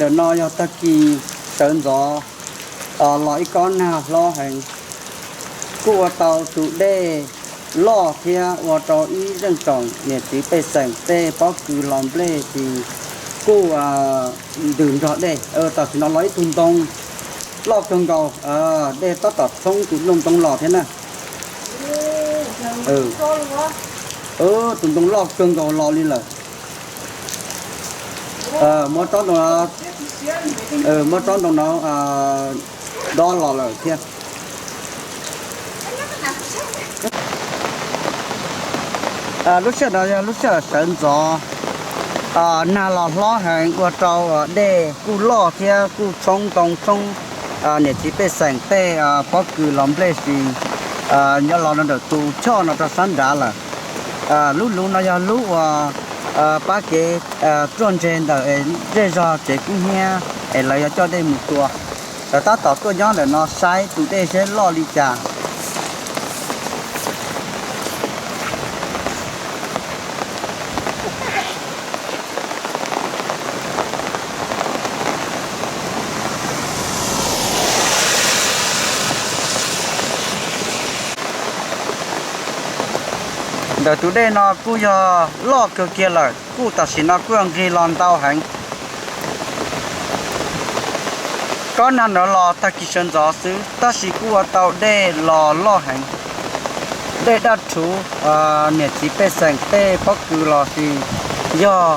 Ntawm no yog tag kis sawv ntxov los ib kob nag hlob heev, kuj ua tau tus dej loj thiab ua rau ib zeej tsoom niam txiv pej xeem tej pob kws los nplej ces kuj ntws nrog dej. Tam sim no los ib tug ntoo loj kawg nkaus, dej tab tom tshoob tus ntoo los thiab na. Tus ntoo loj kawg nkaus los li lawm. Muab tsob ntoo, muab tsob ntoo no dob los lawm thiab. Lub sij hawm no yog lub sij hawm sawv ntxov, nag los hlob heev ua rau dej kuj loj thiab kuj tshoob ntoo tshoob niam txiv pej xeem tej pob kws los nplej si nyob los rau ntawm tus choj no rau sab nrad lawm. Lub lub no yog lub uas pab kev ruaj ntseg ntawm zej zog tsev kub hnyiab es lawv yuav coj dej mus tua. Lawv tab tom tuaj nyob ntawm no saib tus dej seb loj li cas. Ntawm tus dej no kuj yog loj kawg kiag lawm, kuj tam sim no kuj yog nqig los ntau heev. Kob nag no los tag kis sawv ntxov xwb tab sis kuj ua tau dej los loj heev. Dej daj rhuv, niam txiv pej xeem tej pob kws los sis yog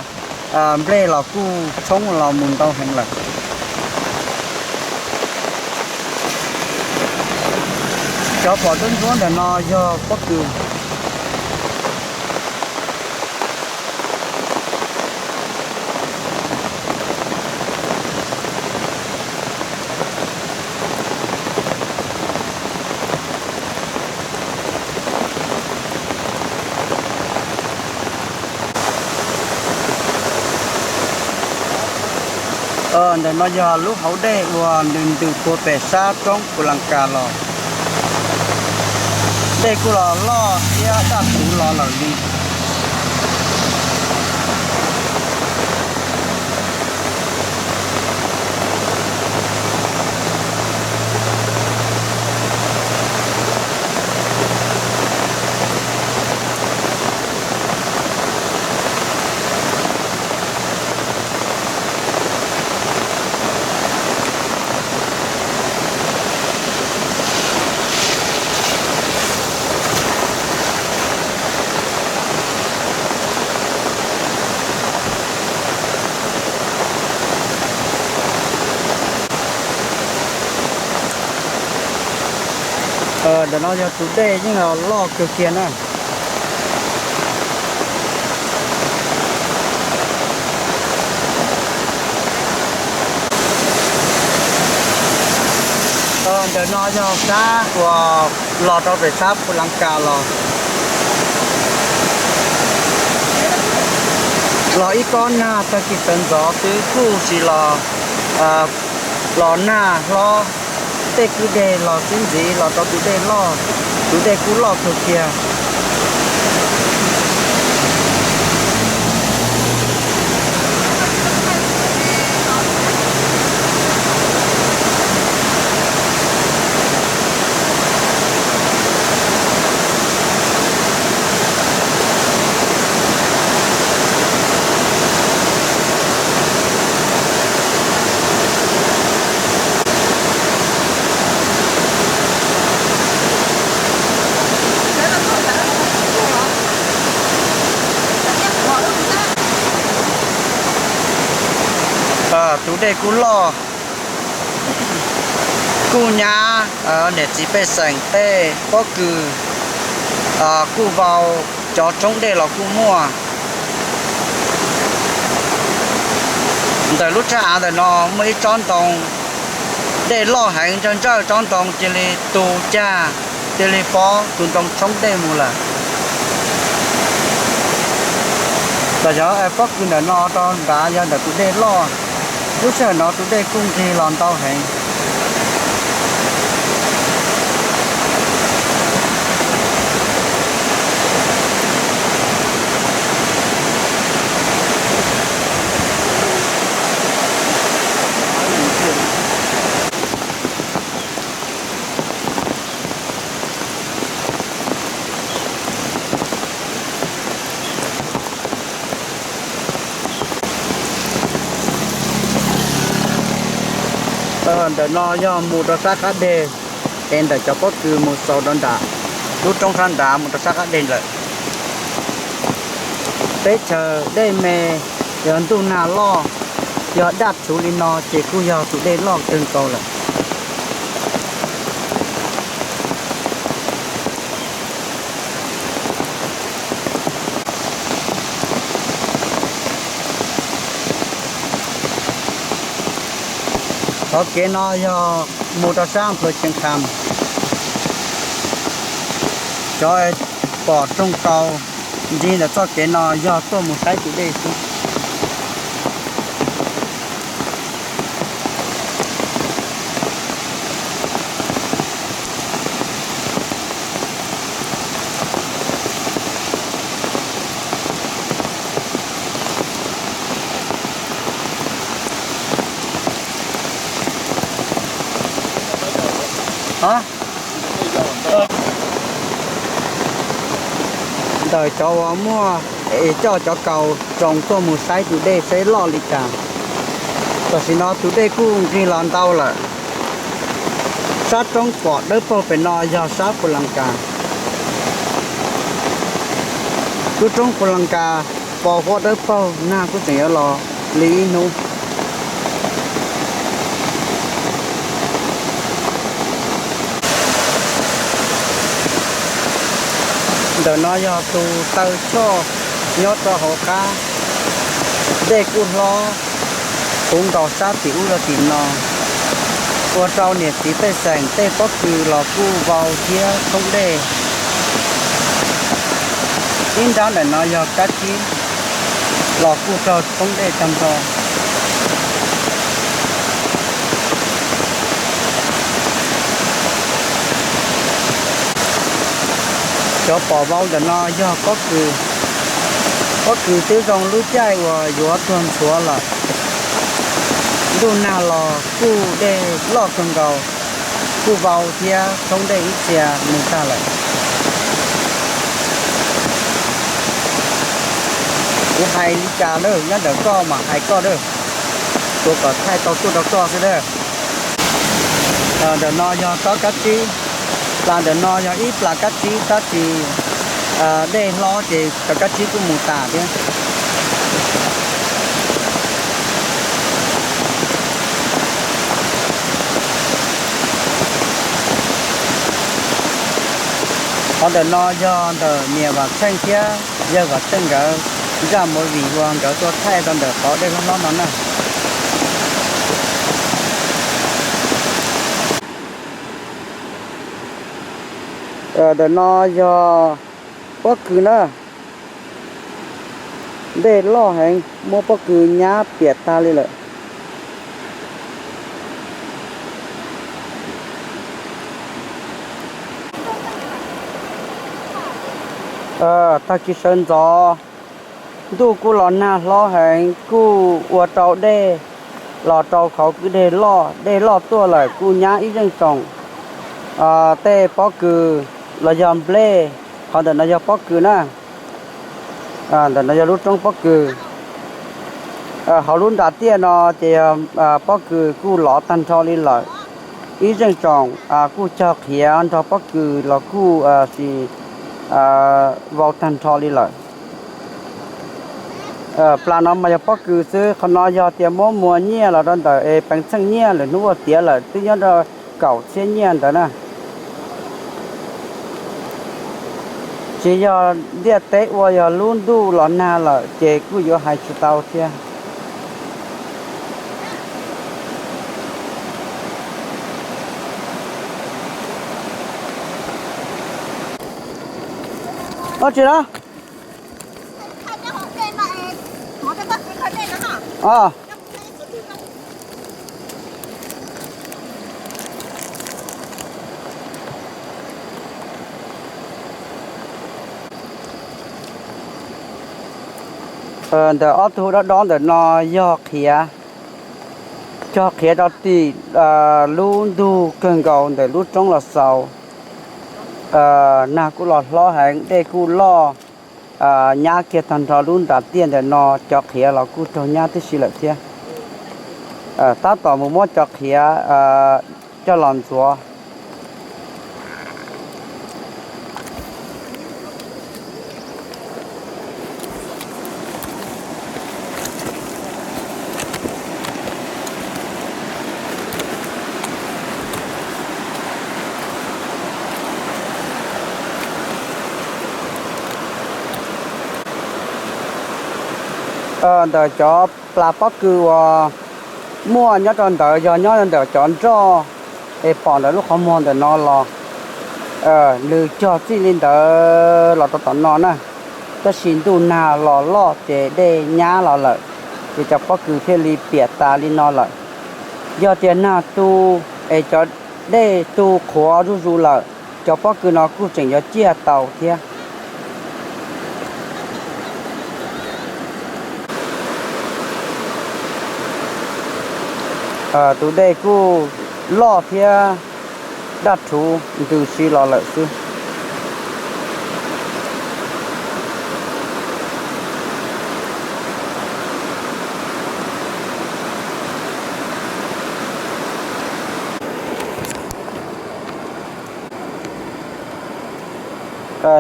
nplej los kuj tshoob los mus ntau heev lawm. Cov pom ntsuab ntsuab ntawm no yog pob kws. Ntawm no yog lub hauv dej uas nws ntws puag pem sab roob Phu Las Kas los. Dej kuj los loj thiab daj rhuv los lawm li. Ntawm no yog tus dej yeej loj kawg kiag na. Ntawm no yog sab uas los rau pem sab Phu Las Kas los. Los ib kob nag tag kis sawv ntxov xwb kuj tsis los, los nag hlob, tej kwj deg los xwb ntxiv los rau tus dej loj, tus dej kuj loj kawg kiag. Tus dej kuj loj, kuj nyab niam txiv pej xeem tej pob kws, kuj vau, cov tshoob dej los kuj muaj. Ntawm lub tshaj av ntawm no muaj ib tsob ntoo, dej loj heev ntsawj ntsawj tsob ntoo cia li tu cag, cia li pob tus ntoo tshoob dej mus lawm. Los yog pob kws ntawm no rau nrad yog ntawm tus dej loj, lub sij hawm no tus dej kuj nqig los ntau heev. Ntawm no yog mus rau sab qab deg, es ntawm cov pob kws mus xaus rau nram lub roob sab nrad mus rau sab qab deg lawm. Teb chaws dej me, yog ntuj nag loj, yog daj rhuv li no ces kuj yog tus dej loj kawg nkaus lawm. Qhov kev no yog mus rau sab Nplog Xiav Kham. Cov pom rooj tau ncig ntawm txoj kev no yog tuaj mus saib tus dej xwb. Ntawm cov uas muaj es coj cov kaus tsoos tuaj mus saib tus dej saib loj li cas. Tam sim no tus dej kuj nqig los ntau lawm. Sab roob pom dawb paug pem no yog sab Pus Las Kas. Lub roob Pus Las Kas pos huab dawb paug, nag kuj tseem yuav los li ib hnub. Ntawm no yog tus taw choj nyob rau hauv qab, dej kuj hlob puv nkaus sab tim ub rau tim no, ua rau niam txiv pej xeem tej pob kws los kuj vau thiab thoob dej. Ib nrab ntawm no yog kab tsib los kuj raug thoob dej tag nrho. Cov pom vau ntawm no yog pob kws. Pob kws twb zoo lub caij uas yuav tuag ntxhuav lawm. Ntuj nag los kuj dej loj kawg nkaus, kuj vau thiab thoob dej ib txhia mus tag lawm. Kuv hais li cas lawm nyob ntawm koj mas hais koj lawm, tsuas kom thaij tau tuaj rau koj xwb lawm. Ntawm no yog tsob kab tsib, plas ntawm no yog ib plas kab tsib tab sis dej hlob ces cov kab tsib kuj mus tas thiab. Qhov ntawm no yog ntawm niam Vam Txheej thiab yawg Vam Txheej nkawd zaj movie uas nkawd tuaj thaij rau ntawm qhov dej hlob hlob no na. Ntawm no yog pob kws na, dej loj heev muab pob kws nyab piam tag li lawm. Tag kis sawv ntxov ntuj kuj los nag hlob heev kuj ua rau dej los rau qhov kwj deg loj, dej loj tuaj lawm kuj nyab ib zeej tsoom tej pob kws los yog nplej. Qhov ntawm no yog pob kws na, ntawm no yog lub roob pob kws. Hauv lub nram tiaj no ces yog pob kws kuj lov tag nrho li lawm. Ib zeej tsoom kuj cog qhiav nrog pob kws los kuj vau tag nrho li lawm. Plas no mas yog pob kws xwb, qhov no yog tias muab muag nyiaj los rau ntawm es peev txheej nyiaj lwm hnub ua tiav lawm twb nyob rau kaum txhiab nyiaj ntawd na. Tsis yog ntiaj teb ua, yog lub ntuj los nag lawm ces kuj yuav hais tsis tau thiab. Ua tsis na. Ntawm ob tug dob dob ntawm no yog qhiav, cog qhiav rau tim lub ntug kawg nkaus ntawm lub roob los xaus. Nag kuj los hlob heev, dej kuj loj, nyab kiag tag nrho lub nram tiaj ntawm no, cov qhiav los kuj raug nyab tib si lawm thiab. Tab tom mus muab cov qhiav coj los ntxuav. Ntawm cov plas pob kws uas muaj nyob rau ntawd yog nyob ntawm cov nroj es pom ntawm lub qhov muag ntawm no los nws cog txij li ntawd los rau tom no na. Tab sis ntuj nag los loj ces dej nyab los lawm, ces cov pob kws thiaj li piam tas li no lawm. Yog tias nag tu es cov dej tu qhuav zuj zus lawm, cov pob kws no kuj tseem yuav ciaj tau thiab. Tus dej kuj loj thiab daj rhuv ntws si los lawm xwb.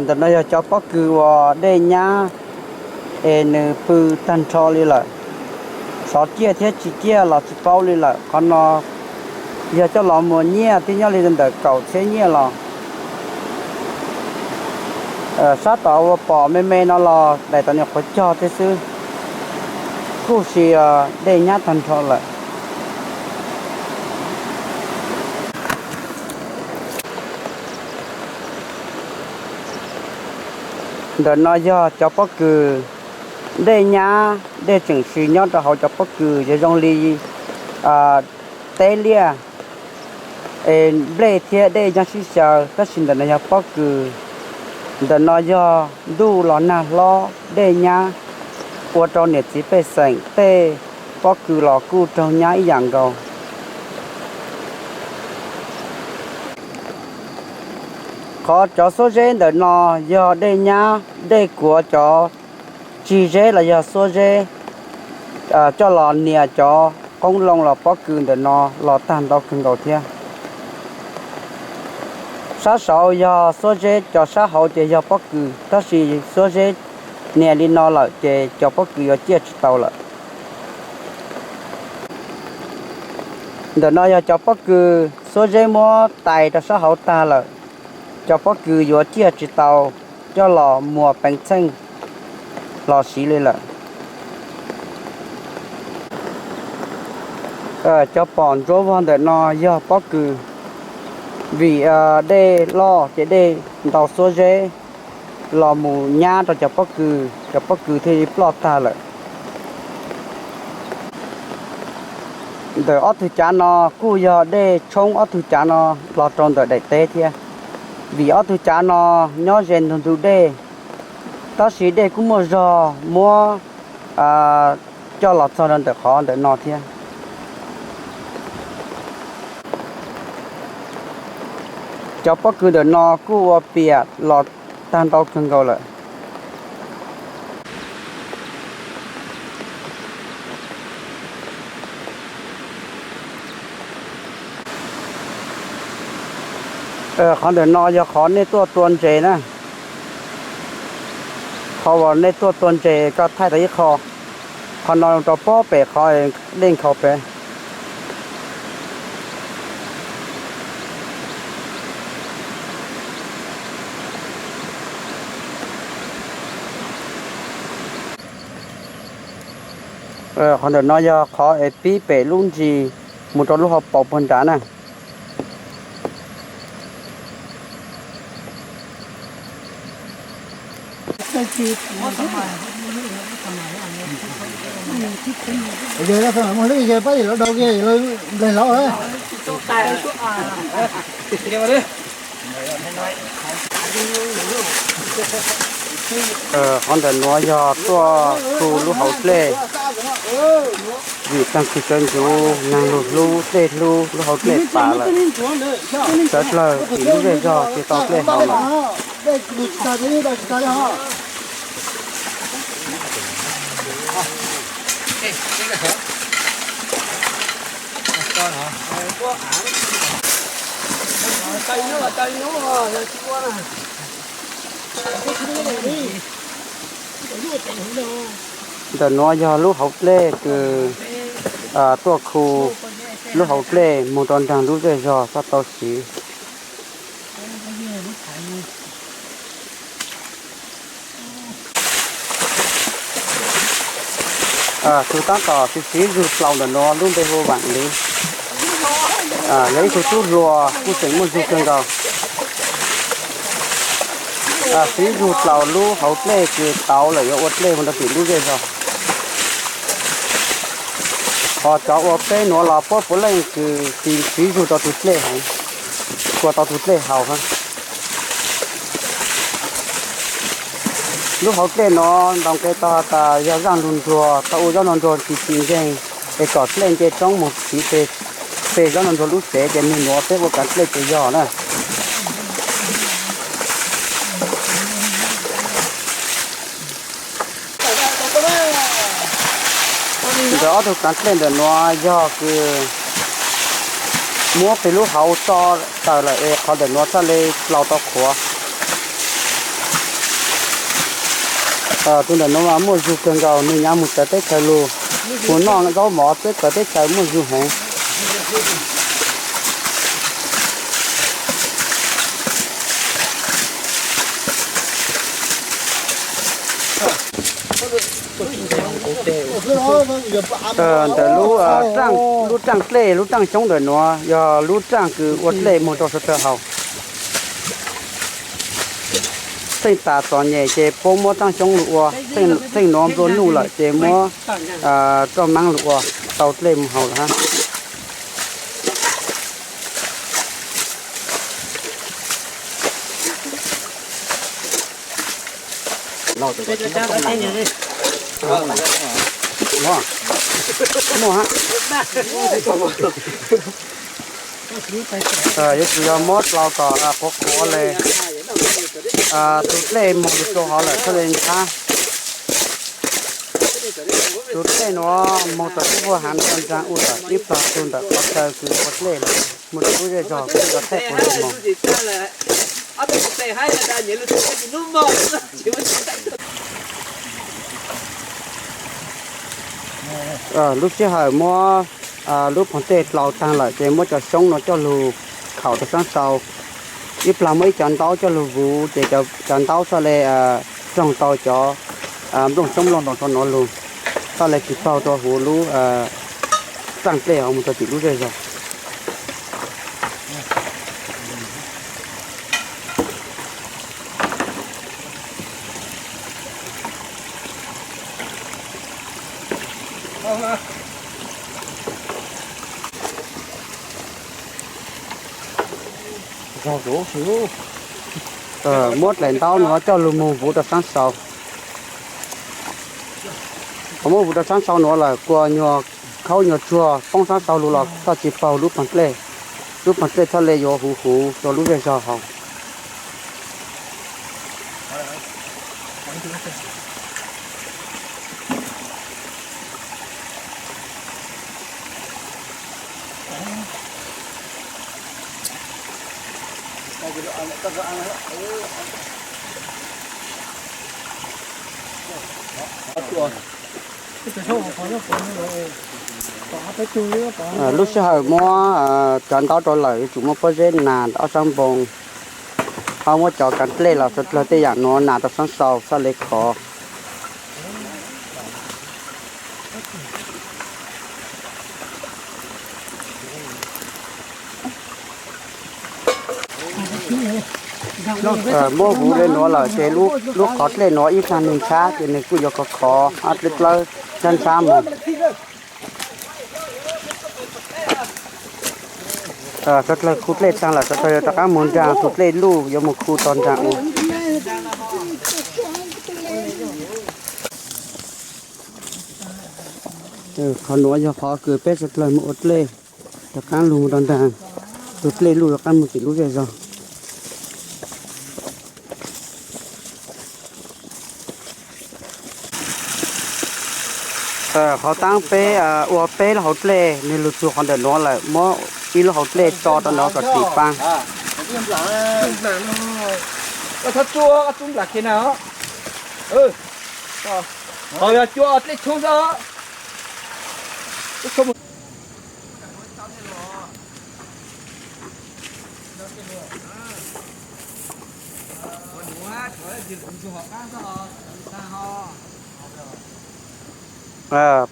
Ntawm no yog cov pob kws uas dej nyab es nws pw tag nrho li lawm. Xyov ciaj thiab tsis ciaj los tsis paub li lawm. Qhov no yog coj los muag nyiaj twb nyob li ntawm kaum txhiab nyiaj los. Sab tom uas pom me me no los daim tom niag qhuav cog thiab xwb, kuj sis dej nyab tag nrho lawm. Ntawm no yog cov pob kws, dej nyab dej tseem si nyob rau hauv cov pob kws yog zoo li teb liaj es nplej thiab dej nyob sib xyaw, tab sis ntawm no yog pob kws. Ntawm no yog ntuj los nag hlob dej nyab, ua rau niam txiv pej xeem tej pob kws los kuj raug nyab ib yam nkaus. Qhov cov xuab zeb ntawm no yog dej nyab dej kuav cov tsig zeb los yog xuab zeb coj los nias cov qoob loo los pob kws ntawm no los tag ntau kawg nkaus thiab. Sab saud yog xuab zeb, cov sab hauv ces yog pob kws, tab sis xuab zeb nias li no lawm ces cov pob kws yuav ciaj tsis tau lawm. Ntawm no yog cov pob kws xuab zeb muab tais rau sab hauv tag lawm, cov pob kws yuav ciaj tsis tau coj los muag peev txheej los siv li lawm. Cov pom ntsuav vog ntawm no yog pob kws, vim dej loj ces dej ntaus xuab zeb los mus nyab rau cov pob kws, cov pob kws thiaj li ploj tag lawm. Ntawm ob tug cav no kuj yog dej tshoob ob tug cav no los rau ntawm daim teb thiab, vim ob tug cav no nyob ze ntug ntug dej, tab sis dej kuj muaj zog muab coj los txog rau ntawm qhov ntawm no thiab. Cov pob kws ntawm no kuj ua piam los tag ntau kawg nkaus lawm. Qhov ntawm no yog qhov nej tuaj tua ntses na. Qhov uas nej tuaj tua ntses koj thaij tau ib qho, qhov no rau pob pem qhov dej nkhaus pem. Qhov ntawm no yog qhov es pib pem lub ntsis mus rau lub hauv paus puag nrad na. Qhov ntawm nuav yog tuaj khu lub hauv dlej, vim tag kis sawv ntxuv nag lug hlub dlej hlub lub hauv dlej tas lawm. Sawv dlawg tim lub zej zog tsis tau dlej haus lawm. Ntawm nuav yog lub hauv dlej kws tuaj khu lub hauv dlej moog rua nraag lub zej zog txhob tau siv. Tug taab tom siv siv zug dlaus ntawm nuav lub npe hu vaam liv, yog ib tug tub hluas kuj tseem muaj zug kawg nkaus. Siv zug dlaus lub hauv dlej kws tauv lawm yuav ua dlej moog rua tim lub zej zog. Ho cov ua peb nuav los puab puav leej kws siv zug rua tug dlej heev, kuas tau tug dlej haus hab. Lub hauv dlej nuav ntaus nqe tau has tas yog zaaj lug nruag, tau ua zaub nruag nruag tsis tsis nkeeg, es kom dlej nce roob moog siv pe zaub nruag nruag lub tsev ces nwg nuav peb ua kaav dlej ces yog na. Ntawm ob tug kaav dlej ntawm nuav yog kws muab peg lub hauv tso taws lawm es qhov ntawm nuav txhaj le dlaus tau qhuav. Tug ntawm nuav mas muaj zug kawg nkaus, nwg nyav moog txawv teb chaws lug, moog noj zaub mov teb txawv teb chaws muaj zug heev. Ntawm lub, lub raaj dlej, lub raaj xyoob ntawm nuav yog lub raaj kws ua dlej moog rua suav dlawg haus. Txheej tas txom nyem ces puab muab raaj xyoob lug ua, txheej nuav nplua nuj lawm ces muab roj maab lug ua, tau dlej moog haus lawm hab. Yuav tsum yog muab dlaus kom qhuav qhuav le, tug dlej moog lug rua hov lawm txhaj le ntshab. Tug dlej nuav moog txug lub vuag haav nrug nraag ua lawm ib plag tug ntawm qhov chaw kws ua dlej lawm, moog txug lub zej zog kws yog thaj puv moog. Lub sij hawm muab lub poog dlej dlaus taag lawm ces muab cov xyoob nuav coj lug khaum rau saab sau. Ib plag muab ib cov ntaub coj lug vuv ces cov ntaub txhaj le roog tau cov nplooj xyoob nplooj ntoo rua nuav lug, txhaj le tsis paug rua huv lub raaj dlej hov moog rua tim lub zej zog. Muab dlaim ntaub nuav coj lug moog vuv rau saab sau. Thaum muab vuv rau saab sau nuav lawm kuas nyuag khaub nyuag tsuag poob saab sau lug los txhaj tsis paug lub poog dlej. Lub poog dlej txhaj le yuav huv huv rua lub zej zog hov. Lub sij hawm muab cov ntaub rau lawm yuav tsum muab pob zeb nas ob sab npoo, ho muab cov kaav dlej los suav dlawg tej yaam nuav nas rau saab sau txhaj le khov. Muab vuv le nuav lawm ces lub qhov dlej nuav ib txhia nwg ntshab ces nwg kuj yuav khov khov dlawb dlawb ntshab ntshab moog. Suav dlawg khu dlej taag lawm suav dlawg yuav rov qaab moog nraag tug dlej luj yuav moog khu tog nraag ua. Qhov nuav yog qhov kws peb suav dlawg moog ua dlej, rov qaab lug moog rau nraag tug dlej luj rov qaab moog tim lub zej zog. Qhov taab peb ua peb lub hauv dlej, nws lug txug qhov ntawm nuav lawm, muab ib lub hauv dlej tso rau nuav kom ris paab.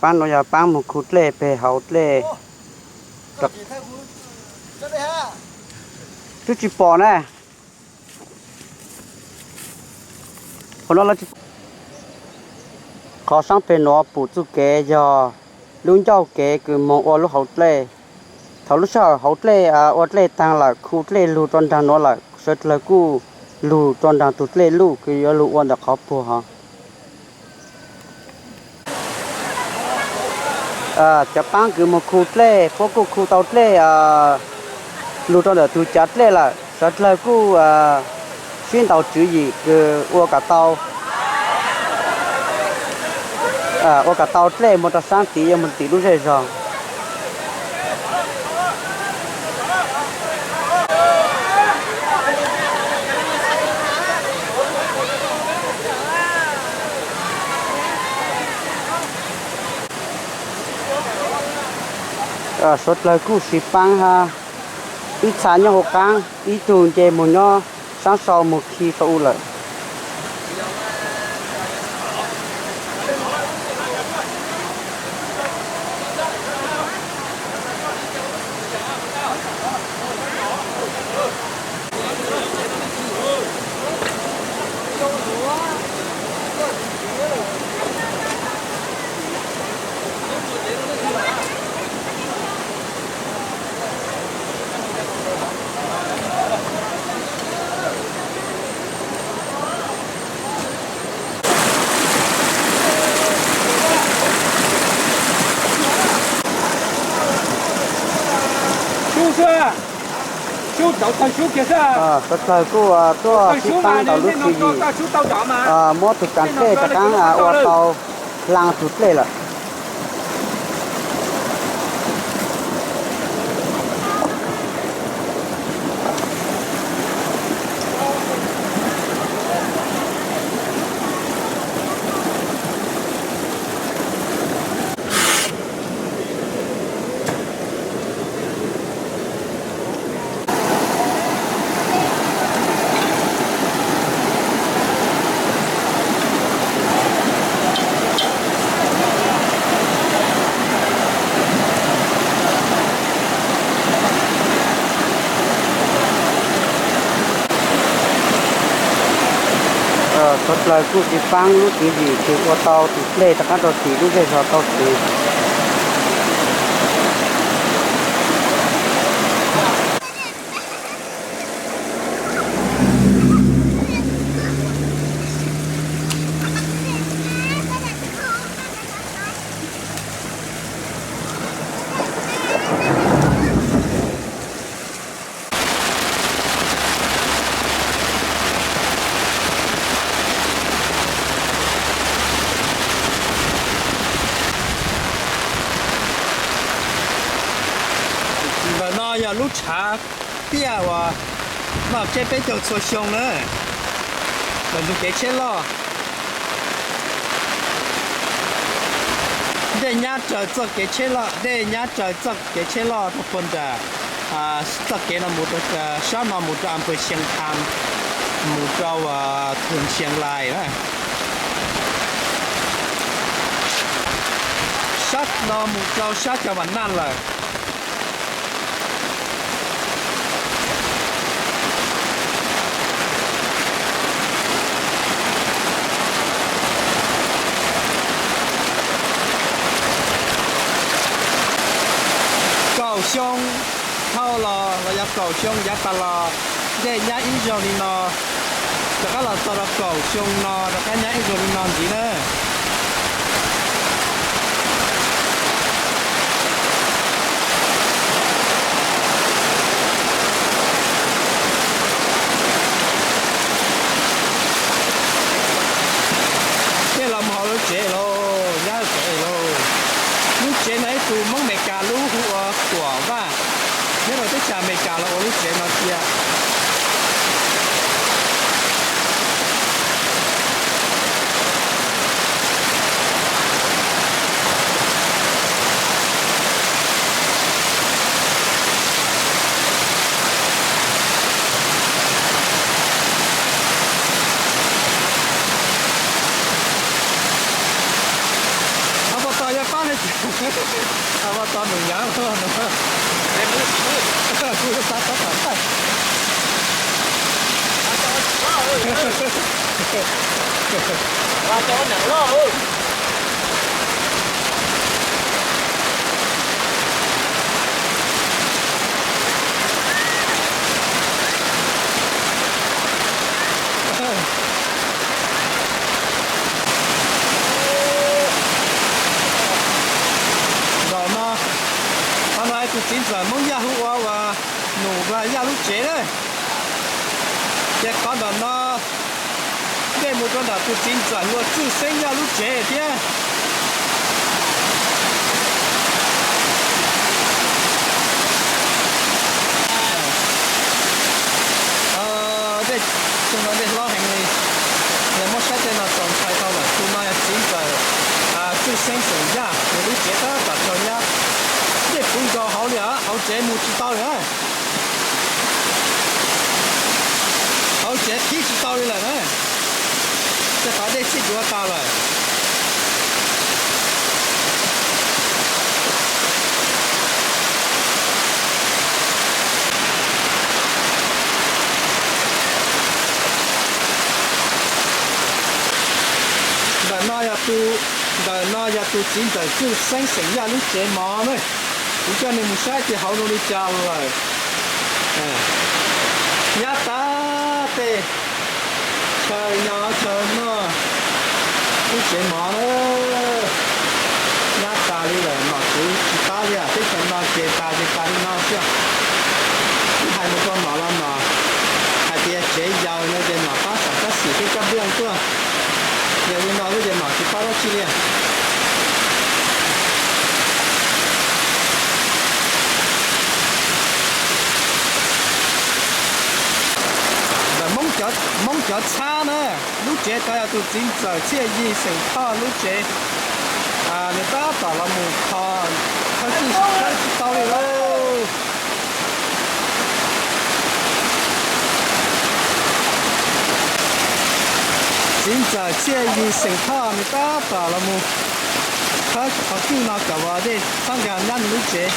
Paab nuav yog paab moog khu dlej peg hauv dlej. Twb tsi pom na. Qhov saab peg nuav pum txuj kev yog lub ncauj kev kws moog ua lub hauv dlej. Thaus lub sij hawm hauv dlej ua dlej taag lawm, khu dlej lug rua nraag nuav lawm, sawv dlawg kuj lug rua nraag tug dlej luj kws yuav lug ua ntawm qhov puag hov. Cov paab kws moog khu dlej puab kuj khu tau dlej lug rua ntawm tug cav dlej lawm, sawv dlawg kuj sib ntaus tswv yim kws ua kom tau, ua kom tau dlej moog rua saab tid yuav moog tim lub zej zog. Suav dlawg kuj siv paab hab, ib txha nyob huv qaab, ib tug nce moog nyob saab sau moog khi sau u lawm. Suav dlawg kuj tuaj sib paab ntawm lub tswv yim, muab tug kav dlej rov qaab ua tau hlaa tug dlej lawm. Suav dlawg kuj sib paab lub tswv yim kws ua tau tug dlej rov qaab rua tim lub zej zog tau kev. Ntawm no yog lub tshav tiaj uas noj tsiab peb caug txhua xyoo na, los ntug kev tsheb loj. Dej nyab raws txoj kev tsheb loj, dej nyab raws txoj kev tsheb loj rau puag nram txoj kev no mus rau sab no mus rau Am Pw Xia Tham, mus rau Thun Xia Lais na. Sab no mus rau sab cov Vam Naj lawm. Kaum xyoo dhau los los yog kaum xyoo yav tas los, dej nyab ib zaug li no, rov qab los txog rau kaum xyoo no rov qab nyab ib zaug li no ntxiv na. Tej los mus hauv lub tsev lauj, nyab tsev lauj. tsev no cia. Ab, pab tos yog pab ne, ab, pab tos nws yam no, kuv xav tab tom thaij. Ntawm no, qhov no tus txiv ntxawm Hmoob Yaj hu ua uas Num Vaj Yaj lub tsev na. Ces qhov ntawm no dej mus rau ntawm tus txiv ntxawm hu ua Txwj Xeeb Yaj lub tsev thiab. Dej, xyoo no dej hlob heev li, yog muab saib tej no txaus ntshai dhau lawm. Tus no yog txiv ntxawm Txwj Xeeb xeem Yaj, nws lub tsev tab tom raug nyab, dej puv nkaus hauv li, hauv tsev mus tsis tau li na. Hauv tsev qhib tsis tau li lawm na, tej qhov dej sib duav tas lawm. Ntawm no yog tus, ntawm no yog tus txiv ntxawm Txwj Xeeb xeem Yaj lub tsev mov na. Kuv coj nej mus saib tias hauv zoo li cas lawm. Nyab tas tej chaw nyob chaw noj, lub tsev mov na, nyab tas li lawm, nom tswv tsis pab li, teb chaws no ces tas ces tas li no xwb. Hais mus rau nom los nom hais tias tsev yawg no ces nom pab xav tab sis peb cov nplooj tuaj, yog li no xwb ces nom tsis pab dab tsi li. Ntawm Hmoob cov txhab na, lub tsev ko yog tus txiv ntxawm Txhiaj Yig xeem Thoj lub tsev, nws tab tom los mus kho, khawb tsis, khawb tsis tau li lauj. Txiv ntxawm Txhiaj Yig xeem Thoj nws tab tom los mus khawb qhov kwj no kom vov dej txhob nkag nyab nws lub tsev.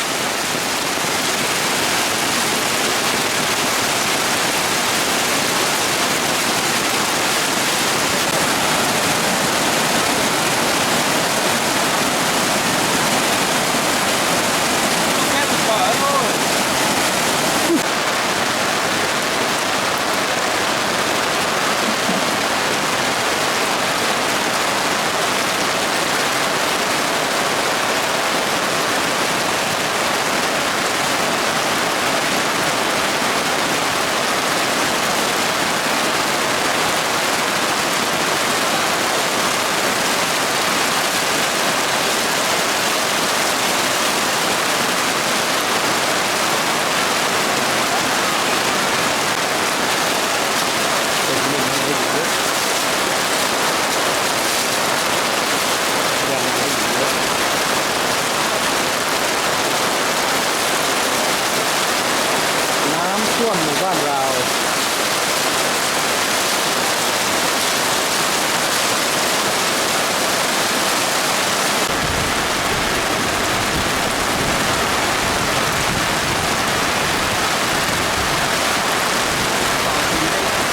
Nab tuaj mus vaj raus.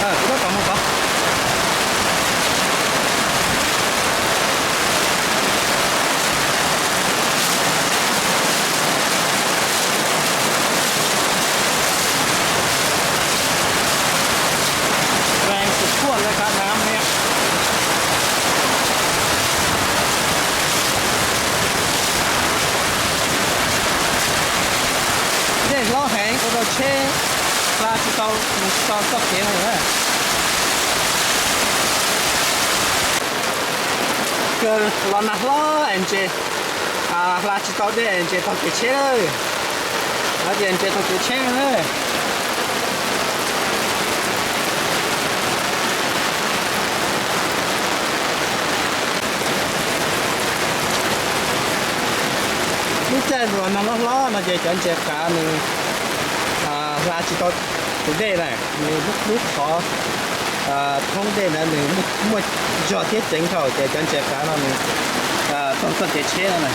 Kuv tab tom mus tod. Dej hlob heev ua rau tsheb hla tsis tau, mus tsis tau txoj kev li na. Kawg los nag hlob es ntses, hla tsis tau dej ntses taug kev tsheb lawm. Ces ntses taug kev tsheb na. Qhov no hlob hlob no ces cov ntses qav nws hla tsis tau tus dej na, nws lub qhov thoob dej ntawd nws muaj zog thiab ceev dhau ces cov ntses qav no nws tau txoj kev tsheb no na,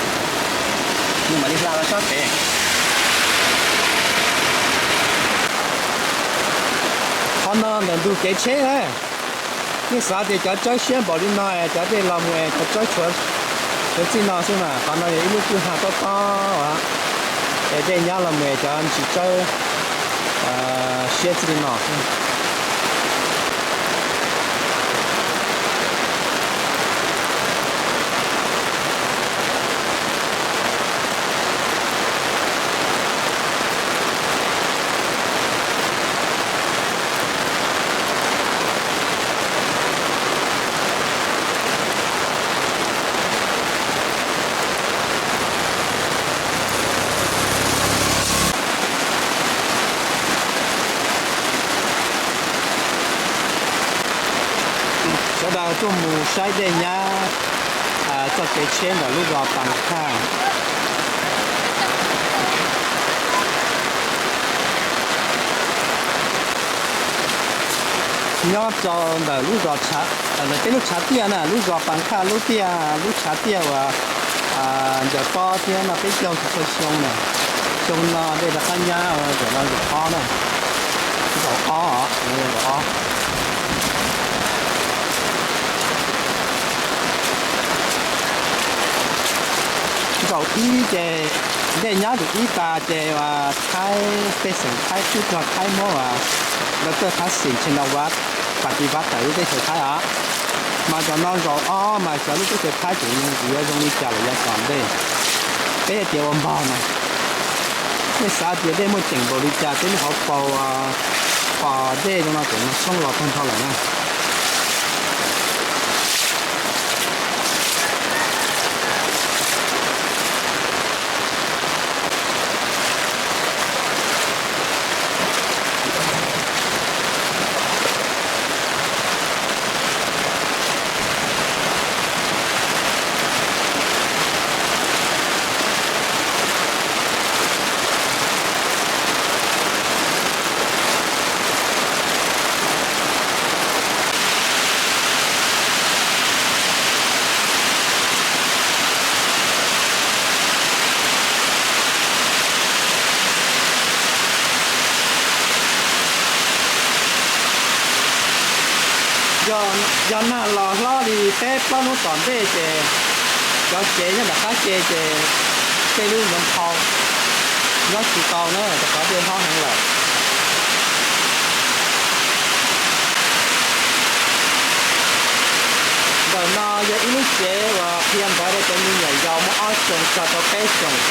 nws mam li hla los sab pem. Qhov no ntawm ntug kev tsheb na, nej xav tias cov tsawb siab npaum li no, cov dej los mus es cov tsawb tshuav txij no xwb mas qhov no yog ib lub kwj ha tob tob es dej nyab los mus es cov ntsis tsawb siab txij li no xwb. Sawv daws tuaj mus saib dej nyab txoj kev tsheb ntawm lub zos Pas Khaj. Nyob rau ntawm lub zos, ntawm peb lub tshav tiaj na, lub zos Pas Khaj lub tiaj, lub tshav tiaj uas ncaws pob thiab noj peb caug txog xyoo na. Xyoo no dej rov qab nyab ua zaum no zaum ob na, zaum ob, zaum ob. Zaum ib ces dej nyab zaum ib tas ces Thaib, pej xeem Thaib tub rog Thaib muab dab tawj Thaib xim tshee no ua pas tis vaj tawm lub teb chaws Thaib os. Mas zaum no zaum ob mas xyov lub teb chaws Thaib tseem yuav zoo li cas lawm yav tom ntej. Peb hais tias ua npog mas, nej xav tias dej muaj ceem npaum li cas, peb lub hauv paus pom dej zoo no tseem tshoob los tag nrho lawm na. Yog nag los hlob li peb plaub hnub tom ntej ces cov tsev nyob nram qab ke ces tej lub yuav nphau nyob tsis tau na, rau qhov dej hlob heev lawm. Ntawm no yog ib lub tsev uas qhia ntawv rau cov me nyuam yaus muaj ob xyoos txog rau peb xyoos.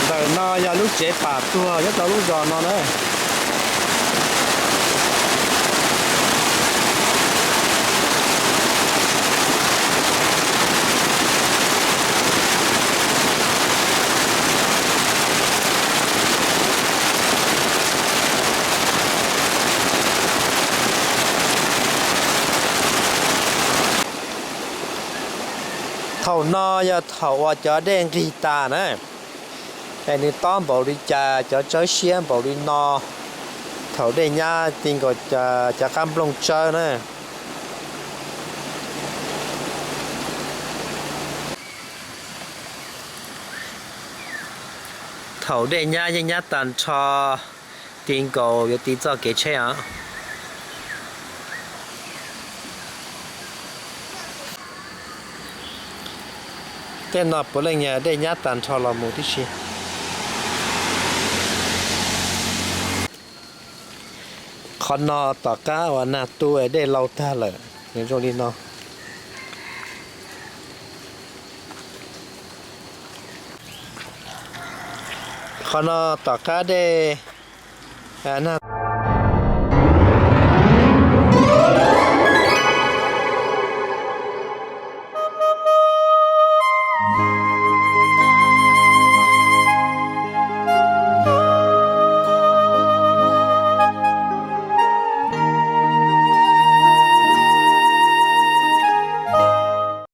Ntawm no yog lub tsev pam tuag nyob rau lub zos no na. Thaum no yog thaum uas cov dej nqig tas na, es nws tob npaum li cas cov tsawb siab npaum li no, thaum dej nyab ti nkaus cov qab nplooj tsawb na. Thaum dej nyab yeej nyab tag nrho, ti nkaus yuav ti txoj kev tsheb os. Tej no puav leej yog dej nyab tag nrho los mus tib si. Qhov no tom qab uas nag tu es dej laus tag lawm, nws zoo li no. Qhov no tom qab dej nag